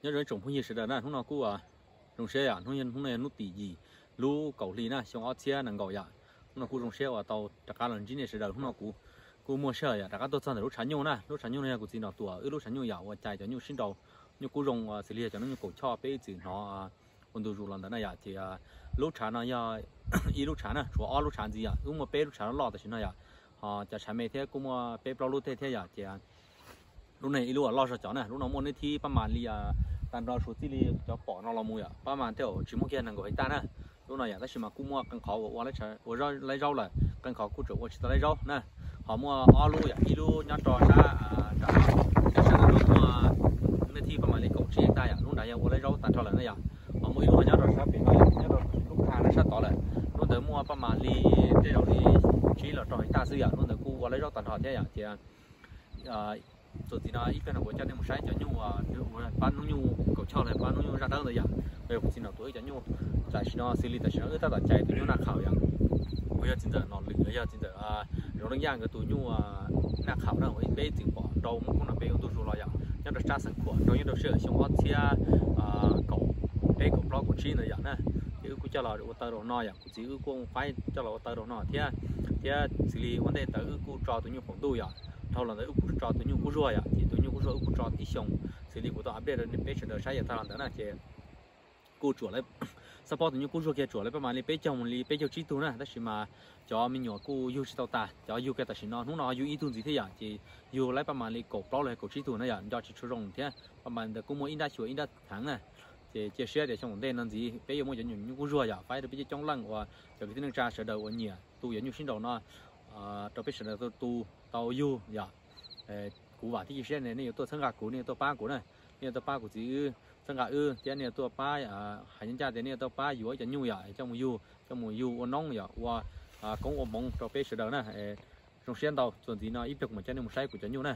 Nyob zoo ib tsoom phooj ywg sawv daws na, hnub no kuj zoo siab yom, hnub no yog hnub tim yim lub kaum hli na, xyoo ob txhiab nees nkaum yom. Hnub no kuj zoo siab uas tau rov qab los ntsib nej sawv daws. Hnub no kuv kuj muaj sij hawm yom rov qab tuaj txog ntawm lub tshav nyuj na. Lub tshav nyuj no yog kuv txiv nrog tuam wb lub tshav nyuj yom, uas cais cov nyuj sib nraus, nyuj kub zoo, xws li yog cov nyuj kaum choj peb ib txwm hnov ua ntu zus los ntawd na yom. Ces lub tshav no yog ib lub tshav na, tshuav ob lub tshav ntxiv yom, wb muaj peb lub tshav loj loj tam sim no yom. Ho cov tshav me thiab kuj muaj peb plaub lub tej thiab yom. Ces lub no ib lub uas loj zog cov na, lub no muaj neb thib pab mas li tag nrho suav txij li cov pom no los mus yom, pab mas tej zaum tsis muaj kiag nees nkaum hais taj na. Lub no yom, tab sis mas kuj muaj qee qhov uas ua laib zaub lawm, qee qhov kuj tseem ua tsis tau laib zaub na. Ho muaj ob lub yom, ib lub nyob rau sab nram no, sab nram no muaj neb thib pab mas li kaum tsib hais taj yom, lub nrad yog ua laib zaub tag nrho lawm na yom. Ho muaj ib lub nyob rau sab pem no, nyob rau lub kha no sab tod lawm. Lub ntawd muaj pab mas li tej zaum li tsib los rau hais taj xwb yom, lub ntawd kuj ua laib zaub tag nrho thiab yom. Ces txuas ntxiv no ib pliag no kuv coj nej mus saib cov nyuj uas pab hnub nyuj kaum choj los pab hnub nyuj zaj dawb ntawd yom. Kuv txiv nrog tuam wb cov nyuj tam sim no xws li tam sim no wb tab tom cais tus nyuj naj qhaum yom. Kuv yog txiv ntxawm Nom Lwm los yog txiv ntxawm Zoo Leej Yaj nkawd tus nyuj naj qhaum na, uas peb txwm pom nrau muaj koob nrog peb ua ntu zus los yom, nyob rau sab Xeev Khuam nrau nyob rau sij hawm xyoo ob txhiab kaum peb kaum plaub kaum tsib ntawd yom na. Ces wb kuj coj los ua taw rau no yom, kuv txiv wb kuj faib coj los ua taw rau no thiab. Thiab xws li ua ntej ntawd wb kuj tso tus nyuj qaum ntuj yom, dhau los ntawd wb kuj tso tus nyuj kub zuag yom, ces tus nyuj kub zuag wb kuj tso ib xyoos, xws li kuv tau update rau peb sawv daws saib yav tag los ntawd na. Ces kuj tsuam lawv xab pob tus nyuj kub zuag kiag tsuam lawv pab mas li peb caug mus li peb caug tsib tug na, tab sis mas cov me nyuam kuj yug tsis tau tas, cov yug kiag tam sim no hnub no yug ib tug ntxiv thiab yom, ces yug lawv pab mas li kaum plaub los kaum tsib tug na yom, nco tsis tshua zoo thiab. Pab mas ntawd kuj muaj ib nrab xyuas ib nrab heev na. Ces cia siab tias xyoo ntej no ntxiv peb yuav muaj cov nyuam nyuj kub zuag yom, faib rau peb coob coob leej uas cov kwv tij neej tsa sawv daws uas nyiam tu cov nyuj sib nraus no rau peb sawv daws tu tau yug yom. Kuv vam thiab cia siab nej yuav tuaj txhawb nqa kuv, nej yuav tuaj pab kuv na, nej yuav tuaj pab kuv txiv wb, txhawb nqa wb thiab nej yuav tuaj pab, hais ncaj ncaj tias nej yuav tuaj pab yuav ib cov nyuj yom, coj mus yug, coj mus yug ua noob yom, ua koob ua hmoov rau peb sawv daws na. Zoo siab ntau, txuas ntxiv no ib pliag kuv mam coj nej mus saib kuv cov nyuj na.